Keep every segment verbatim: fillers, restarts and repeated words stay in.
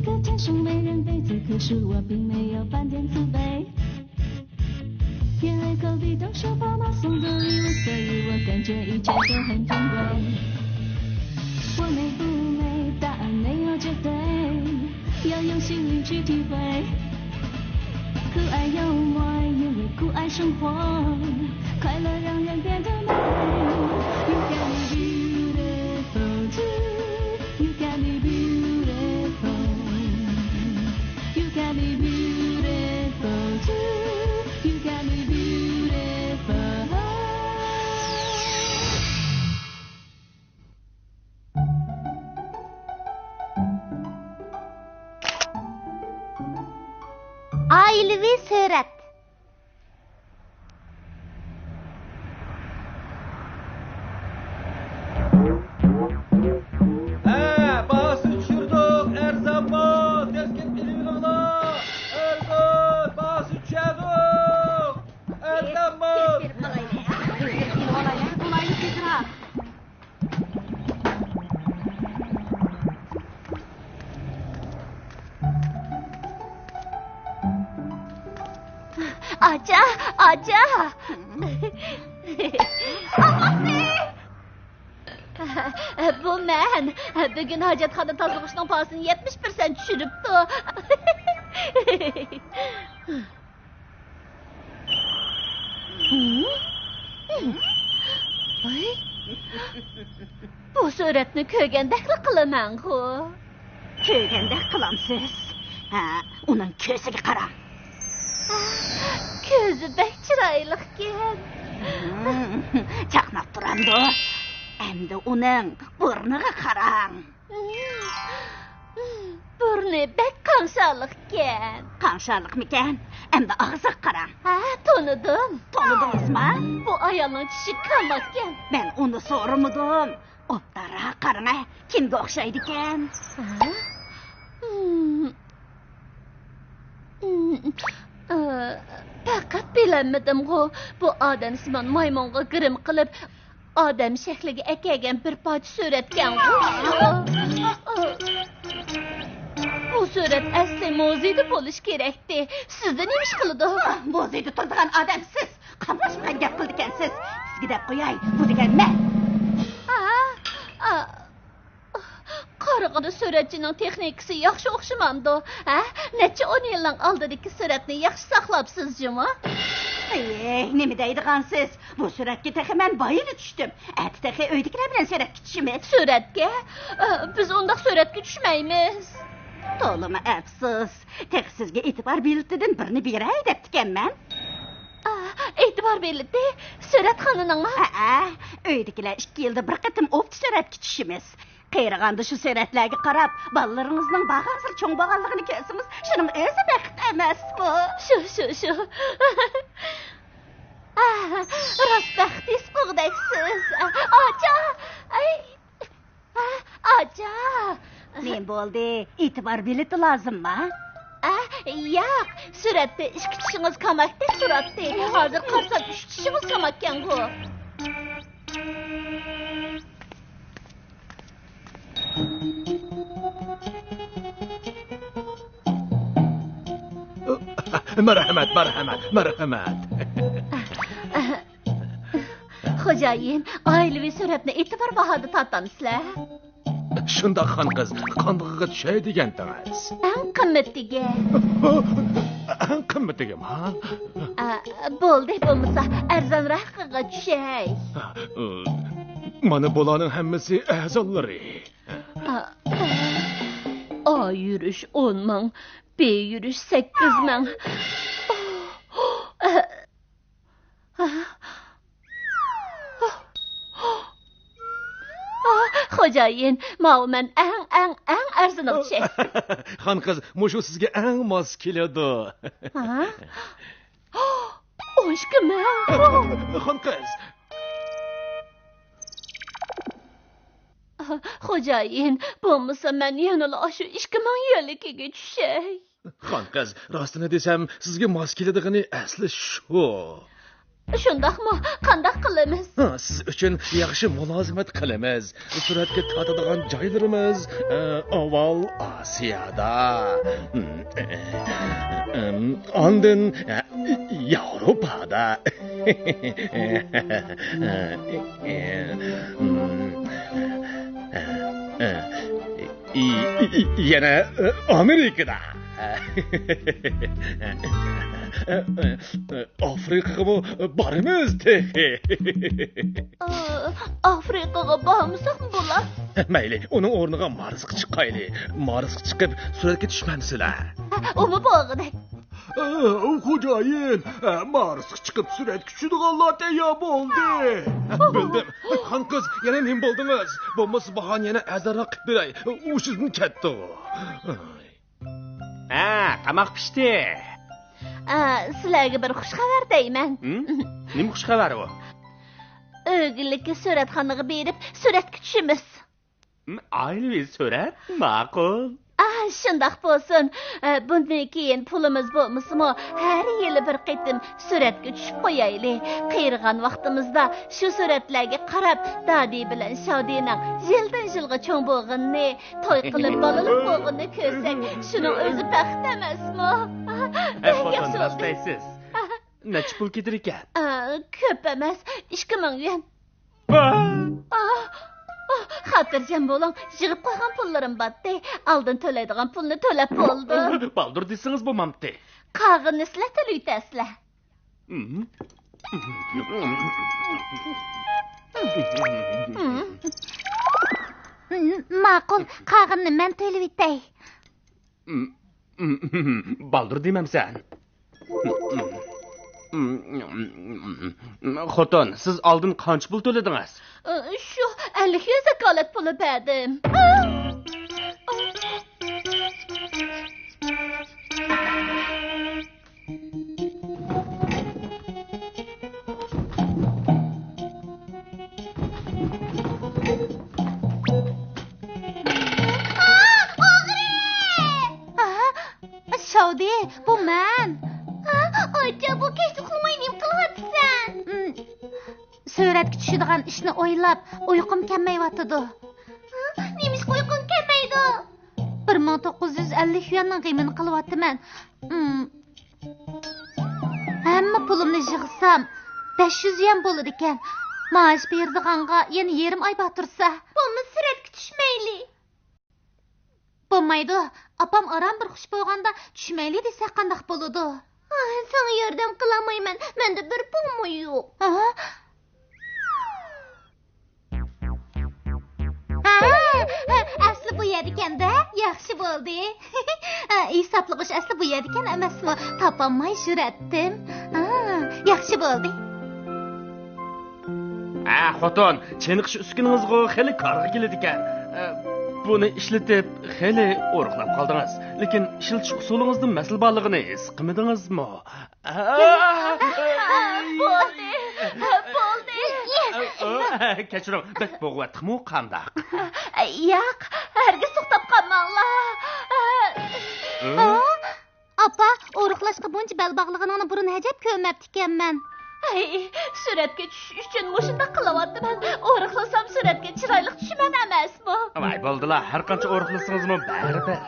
歌唱书没人背，此刻是我并没有半点自卑。因为隔壁都是爸妈送的礼物，所以我感觉一切都很珍贵。我美不美，答案没有绝对，要用心灵去体会。酷爱幽默，因为酷爱生活，快乐让人变得美。You got me beautiful too, you got me beautiful. You got me beautiful too. You got me beautiful. ئائىلىۋى سۈرەت. ھە، باھاسىنى چۈشۈردۇق، ئەرزانمۇ، تېز كېلىپ ئېلىۋېلىڭلار. ئەرزان، باھاسىنى چۈشۈردۇق، ئەرزانمۇ. ئاچا، ئاچا. ئاپىسى! بۇ مەن. بۈگۈن ھاجەتخانا تازىلىغۇچىنىڭ پاسىنى يەتمىش پىرسەنت چۈشۈرۈپتۇ. ۋاي. بۇ سۈرەتنى كۆرگەندەكلا قىلىمەنغۇ. كۆرگەندەك قىلامسىز؟ ھە، ئۇنىڭ كۆزىگە قاراڭ. كۆزى بەك چىرايلىقكەن. چاقناپ تۇرامدۇ؟ ئەمدى ئۇنىڭ بۇرنىغا قاراڭ. بۇرنى بەك قاڭشارلىقكەن. قاڭشارلىقمىكەن؟ ئەمدى ئاغزىغا قاراڭ. ھە، تونۇدۇم. تونۇدىڭىزما؟ بۇ ئايالنىڭ چىشى كاماككەن. مەن ئۇنى سورىمىدىم. ئوبدانراق قاراڭە، كىمگە ئوخشايدىكەن؟ ھە؟ ھىم. ھىم. ئى، پەقەت بىلەلمىدىمغۇ، بۇ ئادەمسىمان مايمۇنغا گىرىم قىلىپ، ئادەم شەكلىگە ئەكەلگەن بىر پارچە سۈرەتكەنغۇ. بۇ سۈرەت ئەسلى مۇزېيدا بولۇشى كېرەكتى. سىزدە نېمە ئىش قىلىدۇ؟ مۇزېيدا تۇرىدىغان ئادەم سىز. قاملاشمىغان گەپ قىلىدىكەنسىز. سىزگە دەپ قوياي، بۇ دېگەن مەن. ئا، ئا، قارىغىنى سۈرەتچىنىڭ تېخنىكىسى ياخشى ئوخشىمامدۇ؟ ھە؟ نەچچە ئون يىلنىڭ ئالدىدىكى سۈرەتنى ياخشى ساقلاپسىز جۇمۇ؟ ئېي، نېمە دەيدىغانسىز؟ بۇ سۈرەتكە تېخى مەن بايىلا چۈشتۈم. ئەتە تېخى ئۆيدىكىلەر بىلەن سۈرەتكە چۈشىمىز. سۈرەتكە؟ ئە، بىز ئۇنداق سۈرەتكە چۈشمەيمىز. تولىمۇ ئەپسۇس. تېخى سىزگە ئېتىبار بېلىتىدىن بىرنى بېرەي دەپتىكەنمەن. ئا، ئېتىبار بېلىتى؟ سۈرەتخانىنىڭمۇ؟ ھەئە، ئۆيدىكىلەر ئىككى يىلدا بىر قېتىم ئوپتا سۈرەتكە چۈشىمىز. قېرىغاندا شۇ سۈرەتلەرگە قاراپ، بالىلىرىڭىزنىڭ بارغانسېرى چوڭ بولغانلىقىنى كۆرسىڭىز، شۇنىڭ ئۆزى بەخت ئەمەسمۇ؟ شۇ، شۇ، شۇ. ئا، راست بەخت ھېس قىلغۇدەكسىز. ئا، ئاچا! ئەي! ئا، ئاچا! نېمە بولدى؟ ئېتىبار بېلىتى لازىمما؟ ئە، ياق، سۈرەتتە ئىككى چىشىڭىز كاماكتەك تۇراتتى. ھازىر قارىسام، ئۈچ چىشىڭىز كاماككەنغۇ. مەرھەمەت، مەرھەمەت، مەرھەمەت. خوجايىن، ئائىلىۋى سۈرەتنى ئېتىبار باھادا تارتامسىلەر؟ شۇنداق، خان قىز، قاندىقىغا چۈشەي دېگەنتىڭىز؟ ئەڭ قىممىتىگە. ئەڭ قىممىتىگىما؟ ئا، بولدى، بولمىسا ئەرزانراقىغا چۈشەي. مانا بۇلارنىڭ ھەممىسى ئەرزانلىرى. ئا، ئا يۈرۈش ئون مىڭ، بى يۈرۈش سەككىز مىڭ. خوجايىن، ماۋۇ مەن ئەڭ، ئەڭ، ئەڭ ئەرزىنىغۇچى. خان قىز، مۇشۇ سىزگە ئەڭ ماس كېلىدۇ. ھە؟ ئون ئىككى مىڭ. خان قىز. خوجايىن، بولمىسا مەن يەنىلا ئاشۇ ئىككى مىڭ يۈەنلىكىگە چۈشەي. خان قىز، راستىنى دېسەم، سىزگە ماس كېلىدىغىنى ئەسلى شۇ. شۇنداقمۇ؟ قانداق قىلىمىز؟ ھە، سىز ئۈچۈن ياخشى مۇلازىمەت قىلىمىز. سۈرەتكە تارتىدىغان جايلىرىمىز، ئە، ئاۋۋال ئاسىيادا، ئاندىن، ئە، ياۋروپادا، يەنە ئامېرىكىدا. ئافرىقىغىمۇ بارىمىز تېخى. ئافرىقىغا بارمىساقمۇ بولا؟ مەيلى، ئۇنىڭ ئورنىغا مارسقا چىقايلى. مارسقا چىقىپ سۈرەتكە چۈشمەمسىلەر؟ ئۇمۇ بولغۇدەك. خوجايىن، مارسقا چىقىپ سۈرەتكە چۈشىدىغانلار تەييار بولدى. بىلدىم. خان قىز، يەنە نېمە بولدىڭىز؟ بولمىسا باھانى يەنە ئەرزانراق قىلىپ بېرەي. ئۇ سىزدىن كەتتىغۇ. ھە، تاماق پىشتى. ئا، سىلەرگە بىر خۇش خەۋەر دەيمەن. ھىم؟ نېمە خۇش خەۋەر ئۇ؟ ئۆگۈنلۈككە سۈرەتخانىغا بېرىپ سۈرەتكە چۈشىمىز. ھىم، ئائىلىۋى سۈرەت؟ ماقۇل. ئا، شۇنداق بولسۇن. ئە، بۇندىن كېيىن پۇلىمىز بولمىسىمۇ، ھەر يىلى بىر قېتىم سۈرەتكە چۈشۈپ قويايلى. قېرىغان ۋاقتىمىزدا شۇ سۈرەتلەرگە قاراپ، دادى بىلەن شادىنىڭ يىلدىن يىلغا چوڭ بولغىنىنى، توي قىلىپ بالىلىق بولغىنىنى كۆرسەك، شۇنىڭ ئۆزى بەخت ئەمەسمۇ؟ ئە، بەك خوتۇن، ياخشى راست بولدى. دەيسىز. نەچچە پۇل كېتىدىكەن؟ ئا، كۆپ ئەمەس، ئىككى مىڭ يۈەن. ئا! ئا! ئا! خاتىرجەم بولۇڭ، يىغىپ قويغان پۇللىرىم باتتى. ئالدىن تۆلەيدىغان پۇلنى تۆلەپ بولدۇم. بالدۇر دېسىڭىز بولمامتى؟ قالغىنىنى سىلەر تۆلىۋېتەرسىلەر. ماقۇل، قالغىنىنى مەن تۆلىۋېتەي. بالدۇر دېمەمسەن. خوتۇن، سىز ئالدىن قانچە پۇل تۆلىدىڭىز؟ شۇ ئەللىك يۈەن زاكالەت پۇلى بەردىم. ئاھا، شاۋدى، بۇ مەن. ھا، ئاچا، بۇ كەچتە ئۇخلىماي نېمە قىلىۋاتىسەن؟ م، سۈرەتكە چۈشىدىغان ئىشنى ئويلاپ، ئۇيقۇم كەلمەيۋاتىدۇ. ھا، نېمىشقا ئۇيقۇڭ كەلمەيدۇ؟ بىر مىڭ توققۇز يۈز ئەللىك يۈەننىڭ غېمىنى قىلىۋاتىمەن. م، ھەممە پۇلۇمنى يىغسام، بەش يۈز يۈەن بولىدىكەن. مائاش بېرىدىغانغا يەنە يېرىم ئاي بار تۇرسا. بولمىسا سۈرەتكە چۈشمەيلى. بولمايدۇ. ئاپام ئاران بىر خۇش بولغاندا چۈشمەيلى دېسە قانداق بولىدۇ؟ ئاھ، ساڭا ياردەم قىلالمايمەن. مەندە بىر پۇلمۇ يوق. ھا؟ ھا، ئەسلى بۇ يەردىكەن-دە. ياخشى بولدى. ھېسابلىغۇچ ئەسلى بۇ يەردىكەن ئەمەسمۇ؟ تاپالماي يۈرەتتىم. ھا، ياخشى بولدى. ھە، خوتۇن، چېنىقىش ئۈسكۈنىڭىزغۇ خېلى كارغا كېلىدىكەن. ئە، بۇنى ئىشلىتىپ خېلى ئورۇقلاپ قالدىڭىز. لېكىن ئىشلىتىش ئۇسۇلىڭىزدا مەسىلە بارلىقىنى ھېس قىلمىدىڭىزمۇ؟ بولدى، بولدى. كەچۈرۈڭ، بەك بوغۇۋەتتىمۇ قانداق؟ ياق، ھەرگىز توختاپ قالماڭلار. ھە؟ ئاپا، ئورۇقلاشقا بۇنچە بەل باغلىغىنىڭنى بۇرۇن ھەجەپ كۆرمەپتىكەنمەن. ھەي، سۈرەتكە چۈشۈش ئۈچۈن مۇشۇنداق قىلىۋاتىمەن. ئورۇقلىسام سۈرەتكە چىرايلىق چۈشىمەن ئەمەسمۇ؟ ۋاي، بولدىلا، ھەر قانچە ئورۇقلىسىڭىزمۇ بەرىبىر.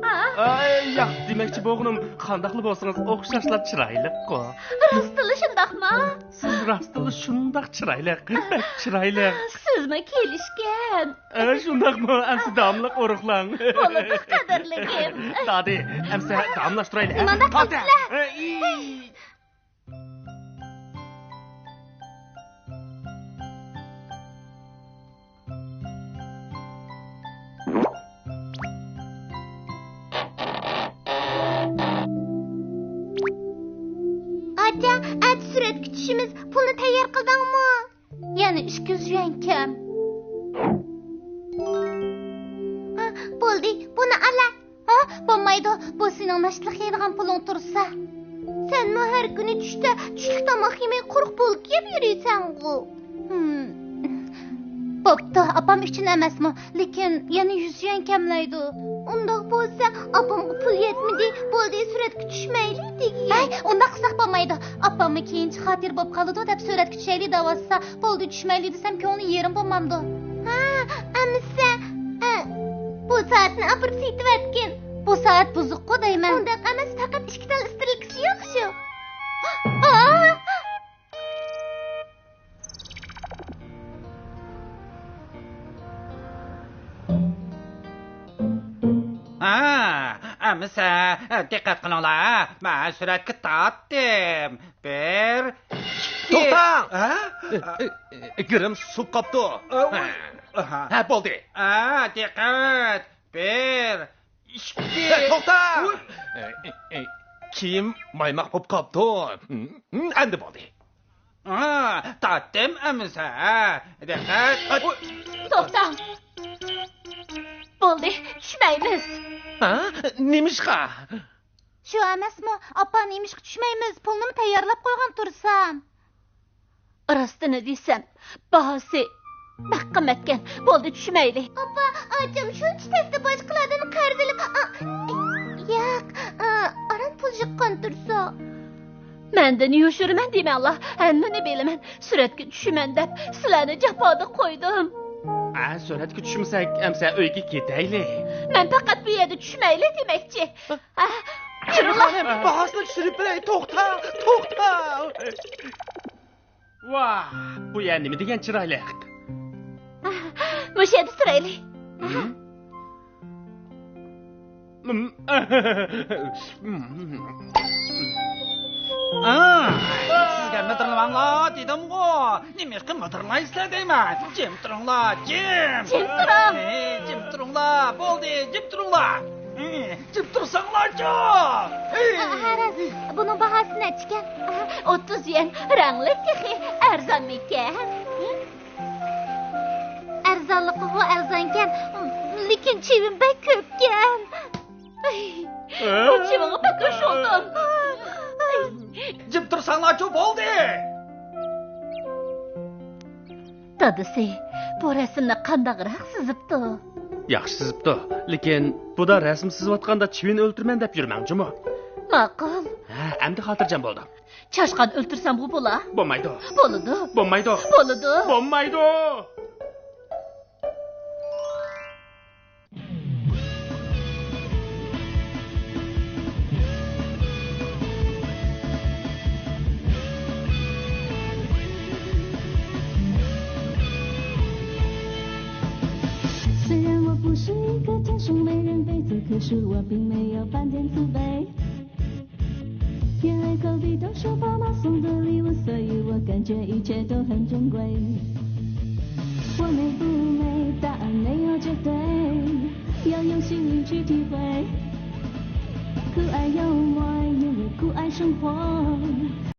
ھا؟ ئاي، ياق، دېمەكچى بولغىنىم، قانداقلا بولسىڭىز ئوخشاشلا چىرايلىققۇ. راستتىنلا شۇنداقمۇ؟ سىز راستتىنلا شۇنداق چىرايلىق، بەك چىرايلىق. سىزمۇ كېلىشكەن. ئە، شۇنداقمۇ؟ ئەمسە داۋاملىق ئورۇقلاڭ. بولىدۇ، قەدىرلىكىم. دادى، ئەمسە داۋاملاشتۇرايلى، ھە؟ نېمانداق قىلىسىلەر؟ ئە، ئى. ئاچا، ئەتە سۈرەتكە چۈشىمىز. پۇلنى تەييار قىلدىڭمۇ؟ يەنە ئىككى يۈز يۈەن كەم. ھا، بولدى، بۇنى ئالا. ھا، بولمايدۇ، بۇ سېنىڭ ناشتىلىق يەيدىغان پۇلۇڭ تۇرسا. سەنمۇ ھەر كۈنى چۈشتە چۈشلۈك تاماق يېمەي قۇرۇق بولۇپ كېلىپ يۈرىسەنغۇ. ھىم. بوپتۇ، ئاپام ئۈچۈن ئەمەسمۇ، لېكىن يەنە يۈز يۈەن كەملەيدۇ. ئۇنداق بولسا، ئاپامغا پۇل يەتمىدى، بولدى، سۈرەتكە چۈشمەيلى دېگىن. ھەي، ئۇنداق قىلساق بولمايدۇ. ئاپام ئەمما كېيىنچە خاتىرە بولۇپ قالىدۇ دەپ سۈرەتكە چۈشەيلى دەۋاتسا، بولدى چۈشمەيلى دېسەم كۆڭلى يېرىم بولمامدۇ؟ ھا، ئەمىسە، ئە، بۇ سائەتنى ئاپىرىپ سېتىۋەتكىن. بۇ سائەت بۇزۇققۇ دەيمەن. ئۇنداق ئەمەس، پەقەت ئىككى تال ئىسترېلكىسى يوق شۇ. ئا! ھا، ئەمىسە، دىققەت قىلىڭلار، مەن سۈرەتكە تارتتىم. بىر، ئىككى. توختاڭ! ھە؟ گىرىم سۇپ قاپتۇ. ئە، ھە. ئاھا. ھە، بولدى. ئە، دىققەت. بىر، ئىككى. ئە، توختا! ئۇي. ئە، ئە، ئە، كىيىم مايماق بولۇپ قاپتۇ. ئەمدى بولدى. ئا، تارتتىم ئەمىسە. دىققەت. ئۇي. توختاڭ. بولدى، چۈشمەيمىز. ھا؟ نېمىشقا؟ شۇ ئەمەسمۇ، ئاپا نېمىشقا چۈشمەيمىز؟ پۇلنىمۇ تەييارلاپ قويغان تۇرسام. راستىنى دېسەم، باھاسى بەك قىممەتكەن. بولدى، چۈشمەيلى. ئاپا، ئاچام شۇنچە تەستە باشقىلاردىن قەرز ئېلىپ، ئا، ياق، ئا، ئاران پۇل يىغقان تۇرسا. مەندىن يوشۇرىمەن دېمەڭلار، ھەممىنى بىلىمەن. سۈرەتكە چۈشىمەن دەپ سىلەرنى جاپادا قويدۇم. ئا، سۈرەتكە چۈشمىسەك، ئەمسە ئۆيگە كېتەيلى. مەن پەقەت بۇ يەردە چۈشمەيلى دېمەكچى. ئا، خانىم، باھاسىنى چۈشۈرۈپ بېرەي. توختا، توختا. ۋاھ، بۇ يەر نېمە دېگەن چىرايلىق. مۇشۇ يەردە تۇرايلى. ئا، سىزگە مىدىرلىماڭلار دېدىمغۇ. نېمىشقا مىدىرلايسىلەر دەيمەن. جىم تۇرۇڭلار، جىم. جىم تۇرۇڭ. ئى، جىم تۇرۇڭلار. بولدى، جىم تۇرۇڭلار. ئى، جىم تۇرساڭلارچۇ. ئى. ئا، ھە، راست. بۇنىڭ باھاسى نەچچىكەن؟ ئوتتۇز يۈەن. رەڭلىك تېخى. ئەرزانمىكەن؟ ئەرزانلىقىغۇ ئەرزانكەن، لېكىن چىۋىن بەك كۆپكەن. ئاي، ئە؟ بۇ چىۋىنغا بەك ئوشۇلدۇم. جىم تۇرساڭلارچۇ، بولدى! دادىسى، بۇ رەسىمنى قانداقراق سىزىپتۇ؟ ياخشى سىزىپتۇ، لېكىن بۇدا رەسىم سىزىۋاتقاندا چىۋىن ئۆلتۈرىمەن دەپ يۈرمەڭ جۇمۇ. ماقۇل. ھە، ئەمدى خاتىرجەم بولدۇم. چاشقان ئۆلتۈرسەمغۇ بولا؟ بولمايدۇ. بولىدۇ. بولمايدۇ. بولىدۇ. بولمايدۇ. 虽然我不是一个天生美人妃子，可是我并没有半点自卑。 因为隔壁都说爸妈送的礼物，所以我感觉一切都很珍贵。我美不美，答案没有绝对，要用心灵去体会。酷爱幽默，因为酷爱生活。